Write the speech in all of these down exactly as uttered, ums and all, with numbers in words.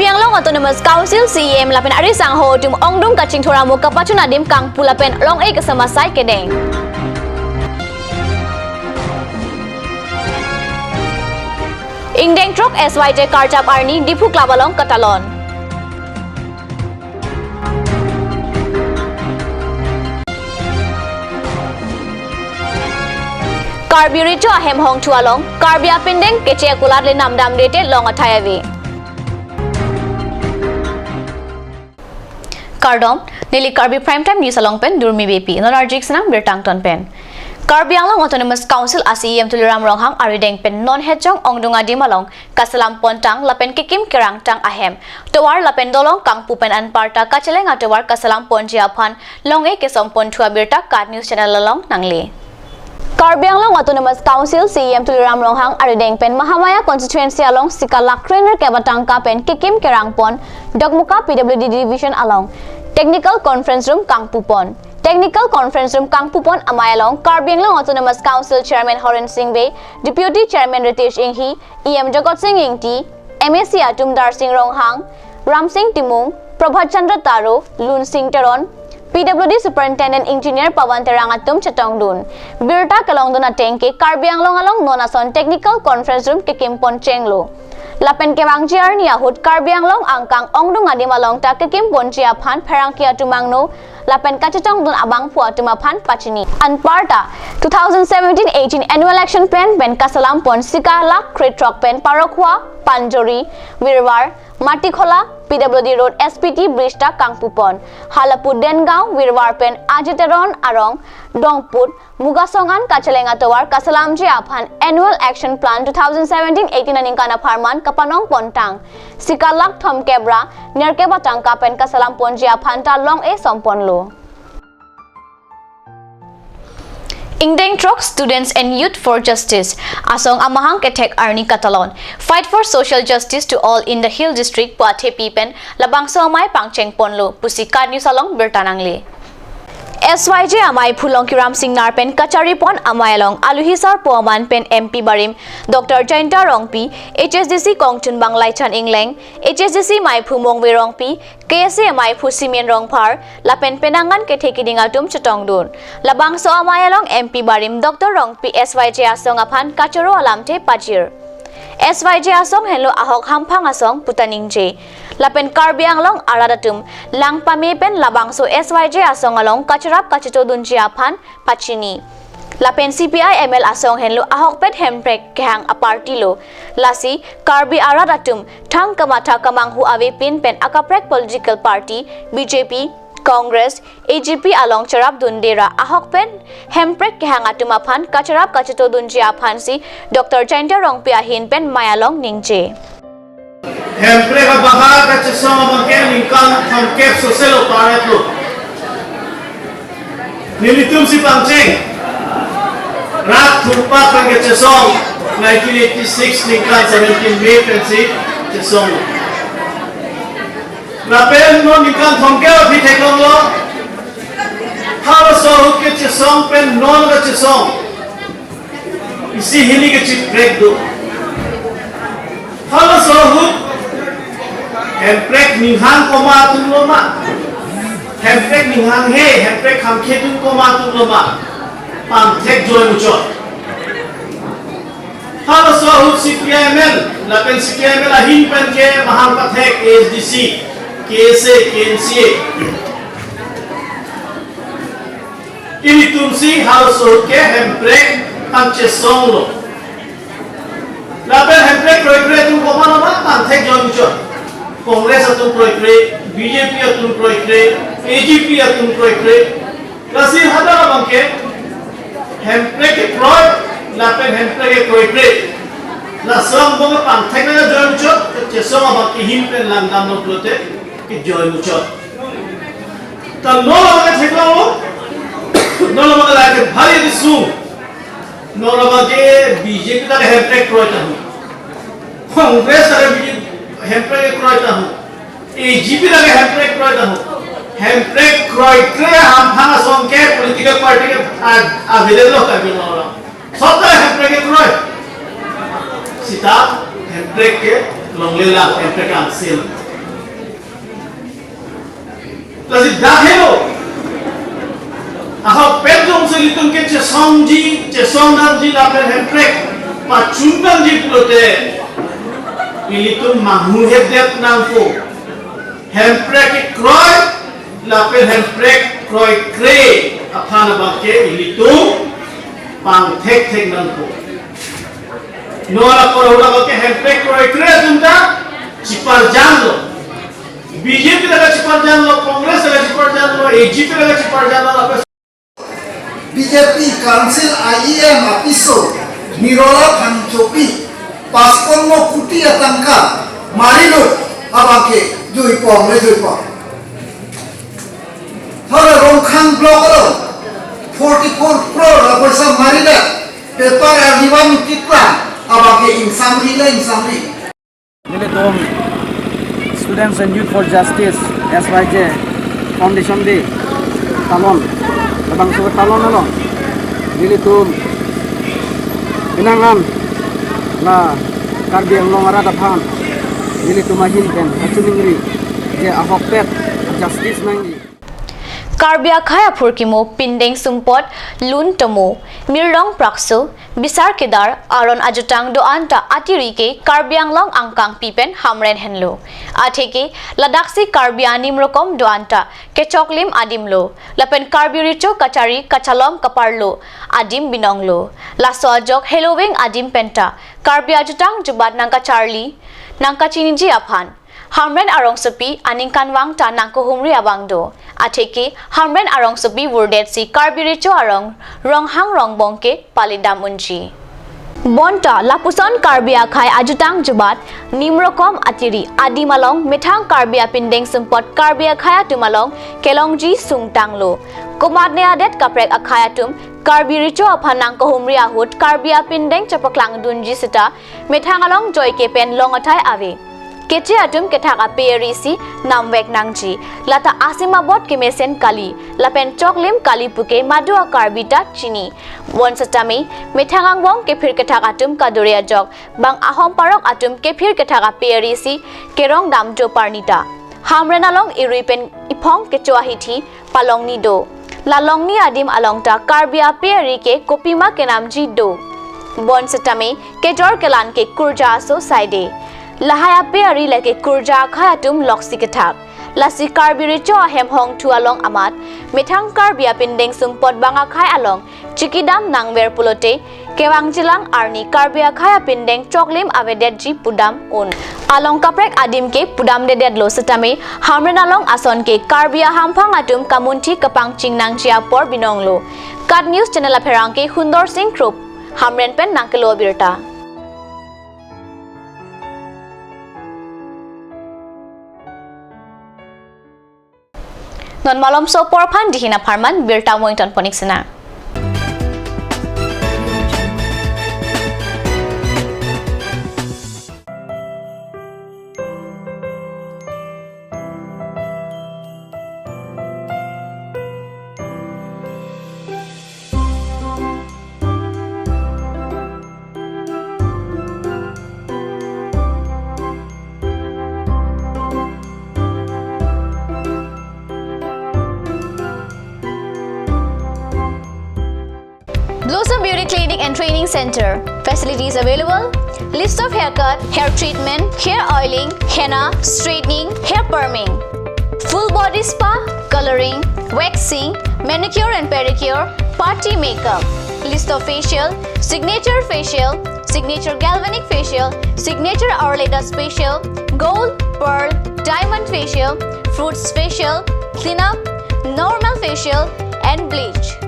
Karbi Anglong Autonomous Council C E M lapen ari sangho atum ongdung kachingthur amo kapachun adim kangpu lapen long-e kesem asai kedeng. Ingdeng throk S Y J karjap arni Diphu Club along katalon. Karbi Recho ahem hongthu along Karbi apindeng keche akulat le namdamde te long athai ave. Kardom, neli Karbi Prime Time News along pen Durmi Beypi, non arjik senang birta angton pen. Karbi Anglong Autonomous Council a C E M Tuliram Ronghang arideng pen non hejong ongdung adim along kaselam pontang lapen kekim kerangtang ahem tovar lapen dolong kangpu pen anparta kacheleng atovar kaselam ponji aphan long-e kesem ponthu abirta KAT News Channel along nangle. Karbi Anglong Autonomous Council C E M Tuliram Ronghang arideng pen Mahamaya constituency along sika lakh kre-nerkep atangka pen kekim kerang pon Dokmoka P W D division along technical conference room kangpu pon. Technical conference room kangpu pon amei along Karbi Anglong Autonomous Council Chairman Horen Sing Bey, Deputy Chairman Ritesh Enghi, E M Jagat Sing Engti, M A C atum Darsing Ronghang, Ramsing Timung, Prabhat Chandra Taro, Lunsing Teron, P W D Superintendent Engineer Pawan Terang atum chetongdun. Birta kelongdun ateng ke Karbi Anglong along non ason technical conference room kekim pon chenglo. Lapen kevangji arni ahut Karbi Anglong angkang ongdung adim along ta kekim ponji aphan pherangke atum angno lapen kachetongdun abangphu atum aphan pachini. Anparta two thousand seventeen eighteen annual action plan pen kaselam pon sika lakh kre-throk pen Parokhua, Panjori, Wirwar, Matikhola, P W D Road S P T bridge ta kangpu pon. Halapu Dengaon, Wirwar pen Ajit Teron arong Dongput, Mugasong an kacheleng atovar kaselamji aphan Annual Action Plan two thousand seventeen eighteen aningkan apharman kapanong pontang. Sika lakh thomkep ra nerkep atangka pen kaselam ponji aphan ta long-e som ponlo. Ingdeng throk Students and Youth for Justice asong amahang kethek arni katalon, Fight for Social Justice to All in the Hill District pu athepi pen labangso amei pangcheng ponlo pusi KAT News along birta nangle. S Y J ameiphu Longkiram Singnar pen kachari pon amei along aluhi sarpo aman pen M P barim Doctor Jayanta Rongpi, H S D C kongchunbang Laichan Engleng, H S D C meiphu Mongve Rongpi, K S A ameiphu Simin Rongphar, lapen penang an kethe kiding atum chetongdun. Labangso amei along M P barim Doctor Rongpi S Y J asong aphan kachoro alamthe pajir. S Y J asong henlo ahok hamphang asong puta ningje. Lapen Karbi Anglong arat atum lang pame pen labangso S Y J asong along kacherap kachetodunji aphan pachini. Lapen C P I M L asong henlo ahokpet hemprek kehang a-party lo. Lasi Karbi arat atum thang kamatha kamanghu avepin pen akaprek political party B J P, Congress, A G P along cherapdunde ra ahokpet hemprek kehang atum aphan kacherap kachetodunji aphansi Doctor Jayanta Rongpi ahin pen mei along ningje. Hemprek abahar kachesong abangke ningkan thomkep soselo paret lo. Nelitum si pangcheng. Rat thurpak pen kachesong nineteen eighty-six ningkan seventeen May pensi chesong. Lapen non ningkan thomkep aphi theklonglo. Halaso ahut kachesong pen non kachesong isi hini kachiprek do. Halaso ahut hemprek ninghang komat atum lo ma? Hemprek ninghanghe, hemprek hamkhe atum komat atum lo ma? Pangthek joi muchot. Halaso ahut C P I M L, lapen C P I M L ahin pen ke mahang pathek A S D C, K S A, K N C A. Ilitum si halaso ahut ke hemprek pangchesong lo. Lapen hemprek kroikre atum komat lo ma? Pangthek joi muchot. Congress atum kroikre, B J P atum kroikre, A G P atum kroikre. Lasi hadak abangke hemprek kekroi, lapen hemprek kekroikre. Laso angbong pangthek na joi muchot, chesong abangke ahin pen langdamlo pulote kejoi muchot. Ta non abangke theklonglo, non abangke lake bhari disung. Non abangke B J P ta hemprek kroi ta ho. Congress ta B J P hemprek kroi ta ho. A G P ta hemprek kroi ta ho. Hemprek kroikre hamphang asong ke political party ke a-, available lo Karbi Anglong along. Sob ta hemprek kekroi. Sita hemprek kelongle lang, hemprek angsil. Lasi dak helo. Ahokpet jongsi ilitum ke chesongji, chesong damji lapen hemprek pachun damji pulote, ilitum manghuhedet nangpo. Hemprek kekroi lapen hemprek kroikre aphan abangke ilitum pangthekthek nangpo. Non apor ahut abangke hemprek kroikre atum ta chiparjanglo. B J P ta kachiparjanglo, Congress ta kachiparjanglo, A G P ta kachiparjanglo, lapen B J P Council I E M apiso Nirola Phangchopi pasponno kuti atangka marilo, abangke juipong le juipong. Thora Rongkhang block along forty-four crore apoisa maridet, paper arlivan nukikra, abangke ingsamri le ingsamri. Nelitum Students and Youth for Justice, S Y J, Foundation Day talon, labangso talon along nelitum pinangan la Karbi Anglong arat aphan nelitum ahin pen kachiningri je ahokpet justice nangji. Karbi akhei aphurkimo pindeng sumpot lun tomo, mirlong prakso, bisar kedar, aron ajutang do-an ta atiri ke Karbi Anglong angkangpi pen Hamren henlo. Atheke ladaksi Karbi anim rokom do-an ta kechoklim adimlo, lapen Karbi recho kachari kachalom kaparlo adim binonglo. Laso ajok heloving adim penta Karbi ajutang jubat nangkacharli nangkachiniji aphan Hamren arongsopi aningkanvang ta nangkehumri abang do. Atheke Hamren arongsopi vurdetsi Karbi recho arong Ronghang Rongbong ke palidam unji. Bonta lapuson Karbi akhei ajutang jubat nim rokom atiri adim along methang Karbi apindeng sumpot Karbi akhei atum along kelongji sungtanglo. Komatne adet kaprek akhei atum Karbi recho aphan nangkehumri ahut Karbi apindeng chepaklangdunji seta methang along joike pen long athai ave. Keche atum kethak ape arisi namvek nangji. Lata asim abot kemesen kali, lapen choklim kali puke madu a Karbi ta chini. Bonsetame methang angbong kephir kethak atum kadure ajok bang ahom parok atum kephir kethak ape arisi kerong dam jo parnita. Hamren along irui pen iphong kecho ahithi palongni do. La longni adim along ta Karbi ape ari ke kopima kenamji do. Bonsetame kejor kelan ke kurja aso saide. Lahai ape ari lake kurja akhei atum loksi kethak. Lasi Karbi recho ahem hongthu along amat methang Karbi apindeng sumpot bang akhei along chikidam nangver pulote kevangjilang arni Karbi akhei apindeng choklim avedetji pudam un. Along kaprek adim ke pudamdedetlo setame Hamren along ason ke Karbi ahamphang atum kamunthi kapangching nangji apor binonglo. KAT News Channel apherangke Hundor Singh Krup, Hamren pen nangkelo abirta. Non malomso apor aphan dihin apharman birta moington ponik sena. Blossom Beauty Clinic and Training Center. Facilities available: list of haircut, hair treatment, hair oiling, henna, straightening, hair perming, full body spa, coloring, waxing, manicure and pedicure, party makeup, list of facial, signature facial, signature galvanic facial, signature hourly dust facial, gold, pearl, diamond facial, fruits facial, cleanup, normal facial, and bleach.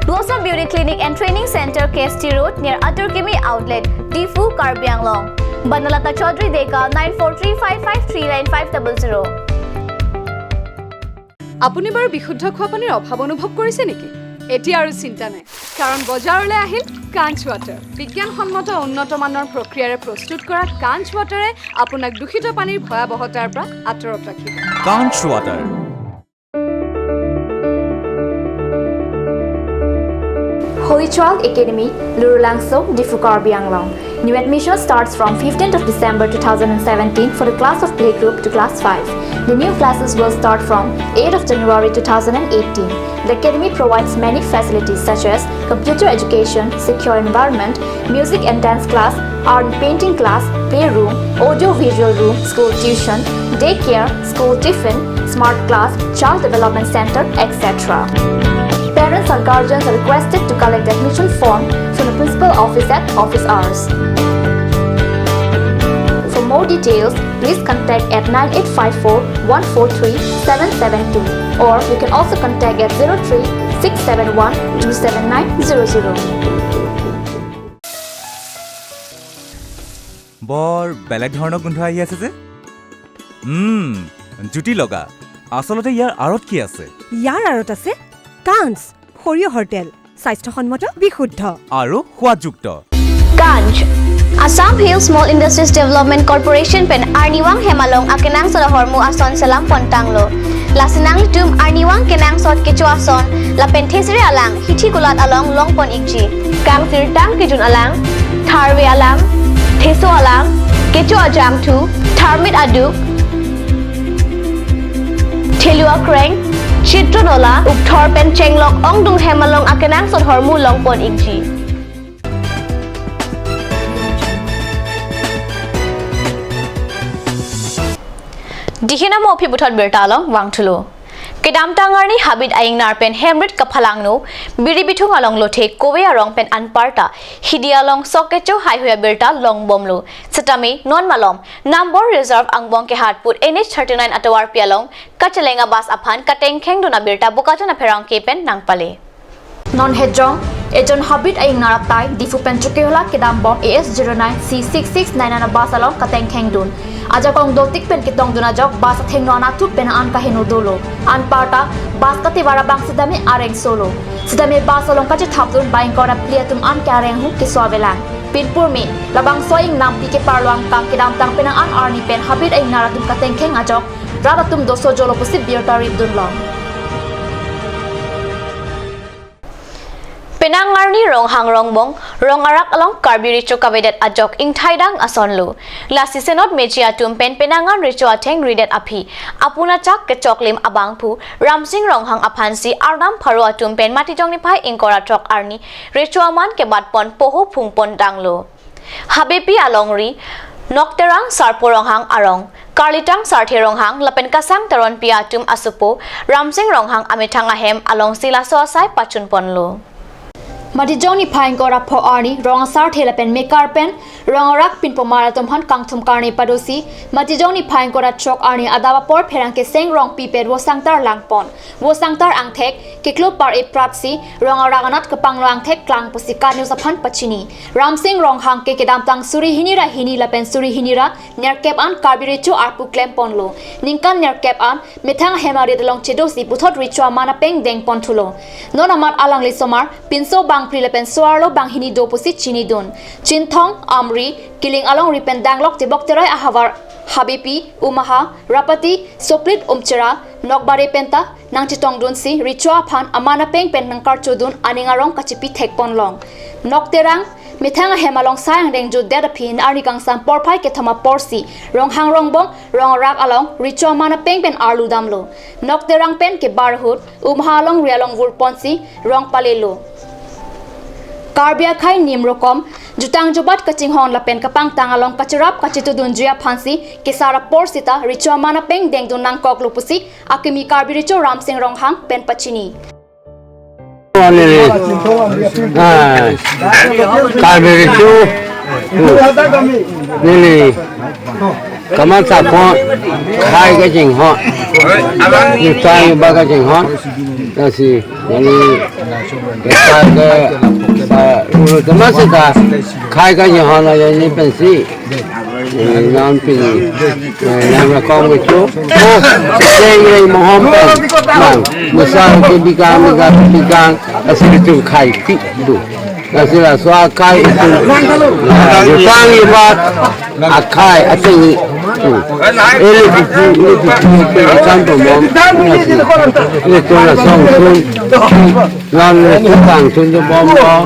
Blossom Beauty Clinic and Training Center, K S T Road, near Atur Kimi Outlet, Diphu, Karbi Anglong. Banalata Chaudhary Deka, nine four three five five three nine five double zero. আপুনি বাৰু বিশুদ্ধ খোৱা পানীৰ অভাৱ অনুভৱ কৰিছে নেকি? এতিয়া আৰু চিন্তা নাই, কাৰণ বজাৰলৈ আহিল কাঞ্চ ৱাটাৰ। বিজ্ঞানসন্মত উন্নত মানৰ প্ৰক্ৰিয়াৰে প্ৰস্তুত কৰা কাঞ্চ ৱাটাৰে আপোনাক দূষিত পানীৰ ভয়াৱহতাৰ পৰা আঁতৰত ৰাখিব। Kanch Water. Holy Child Academy, Lurulangso, Diphu, Karbi Anglong. New admission starts from fifteenth of December two thousand seventeen for the class of playgroup to class five. The new classes will start from eighth of January two thousand eighteen. The academy provides many facilities such as computer education, secure environment, music and dance class, art and painting class, playroom, audio visual room, school tuition, daycare, school tiffin, smart class, child development center, et cetera. Parents or guardians are requested to collect admission form from the principal office at office hours. For more details, please contact at nine eight five four one four three seven seven two, or you can also contact at zero three six seven one two seven nine zero zero. বৰ বেলেগ ধৰণৰ গোন্ধ আহি আছে যে। উম, জুতি লগা। আচলতে ইয়াৰ আঁৰত কি আছে? ইয়াৰ আঁৰত আছে কাঞ্চ সৰিয়হৰ তেল, স্বাস্থ্যসন্মত, বিশুদ্ধ। আৰু সোৱাদযুক্ত। Kanj. Assam Hill Small Industries Development Corporation pen arnivang hem along akenangsot ahormu ason selam pontanglo. Lasi nanglitum arnivang kenangsot kecho ason lapen thesere alang hithi kulat along longpon ikji. Kangsirtang kejun alang, tharve alang, theso alang, kecho ajangthu, tharmit aduk, thelu akreng, chitron ola, ukthor pen chenglok ongdung hem along akenangsot ahormu longpon ikji. Dihina mo aphi puthot birta along vangthulo. Kedamtang arni habit a-ingnar pen hemrit kaphalangno, biri bithung along lothe kove arong pen anparta hidi along sok kecho haihui abirta longbomlo. Setame non malom Nambor Reserve angbong kehat put N H thirty nine atovarpi along kacheleng abus aphan katengkhengdun abirta Bokajan apherangke pen nangpale. Non hejong, ejon habit a-ingnar atai Diphu pen Chokihola kedambom A S zero nine C six six nine nine abus along katengkhengdun. Ajakong dotik pen ketongdun ajok bus athengno anatthu pen an kaheno dolo. Anparta bus katevar abang sitame arengsolo. Sitame bus along kachethapdun ba ingkoi ra phli atum an ke areng ahut keso avelang. Pinpur me, labangso a-ing nampi keparlo angkang kedamtang penang an arni pen habit a-ingnar atum katengkheng ajok rat atum doso jolo pusi birta ripdunlong. Penang arni Ronghang Rongbong, Rong Arak along Karbi Recho kavedet ajok ingthaidang asonlo. Lasi senot meji atum pen penang an recho atheng ridet aphi apun achak kechoklim abangphu Ramsing Ronghang aphansi arnam pharo atum pen Matijong niphai ingkoi ra throk arni recho aman kebatpon poho phungpontanglo. Habepi alongri, Nokterang Sarpo Ronghang arong, Karlitang Sarthe Ronghang lapen Kasang Teronpi atum asopo Ramsing Ronghang amethang ahem alongsi laso asai pachunponlo. Matijong niphai ingkoi ra pho arni Rong Asarthe lapen Mekar pen Rong Arak pinpomar atum aphan kangthum karne padosi, Matijong niphai ingkoi ra throk arni adap apor pherangke Seng Rongpi pen vosangtar langpon. Vosangtar angthek keklo par-e pratsi Rong Arak anat kepanglo angthek klang pusi KAT News aphan pachini. Ramsing Ronghang ke kedamtang suri hini ra hini lapen suri hini ra nerkep an Karbi Recho arpu klemponlo. Ningkan nerkep an methang ahem arit along chedosi puthot recho aman apeng dengponthulo. Non amat alangli somar pinso bangphli lapen so-arlo banghini do pusi chinidun. Chinthong, Amri, Kiling alongri pen danglok Tebok Terai ahavar Habepi, Umaha, Rapati, Soplit, Umchera, Nokbare penta nangchetongdunsi recho aphan aman apeng pen nangkarchodun aning arong kachipi thekponlong. Nokterang methang ahem along sai angdeng jutdet aphi arni kangsam porphai kethom aporsi Ronghang Rongbong Rong Arak along recho aman apeng pen arlu damlo. Nokterang pen kebar ahut Umaha alongri along vurponsi rong palelo. Karbi akhei nim rokom jutang jubat kachinghon lapen kapangtang along kacherap kachetudunji aphansi kesar apor sita recho aman apeng dengdun nangkoklo pusi akimi Karbi Recho Ramsing Ronghang pen pachini. Neli, ah, Karbi Recho, neli, kamatha pon, khai kachinghon, jutang ba kachinghon, lasi, neli, kesa ke, sa, ulu teman sita, khai kachinghon aja neli pensi. Eh, non pini, eh, nang rakong itu. Oh, seng rei mohom pen. Nang, misal ke bikang, bikang, bikang, asal itu khai ti tu. Asal asal khai itu. Nah, jutang ibat, akhai, ateng. Hmm. Ele itu, ele itu, itu kan tu mom. Ele tu na song sun. Nang itu bang sun tu mom.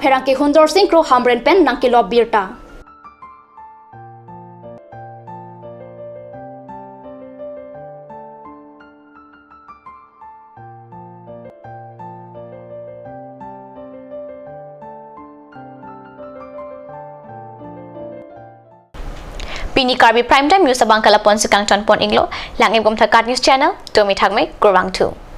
pherangke Hundorsing Kro Hamren pen nangkelop birta. Pini Karbi Prime Time News abang ke lapu-an si kangton pon iklo, lang-ikom tha KAT News Channel, tumi thakme, kurvangthu.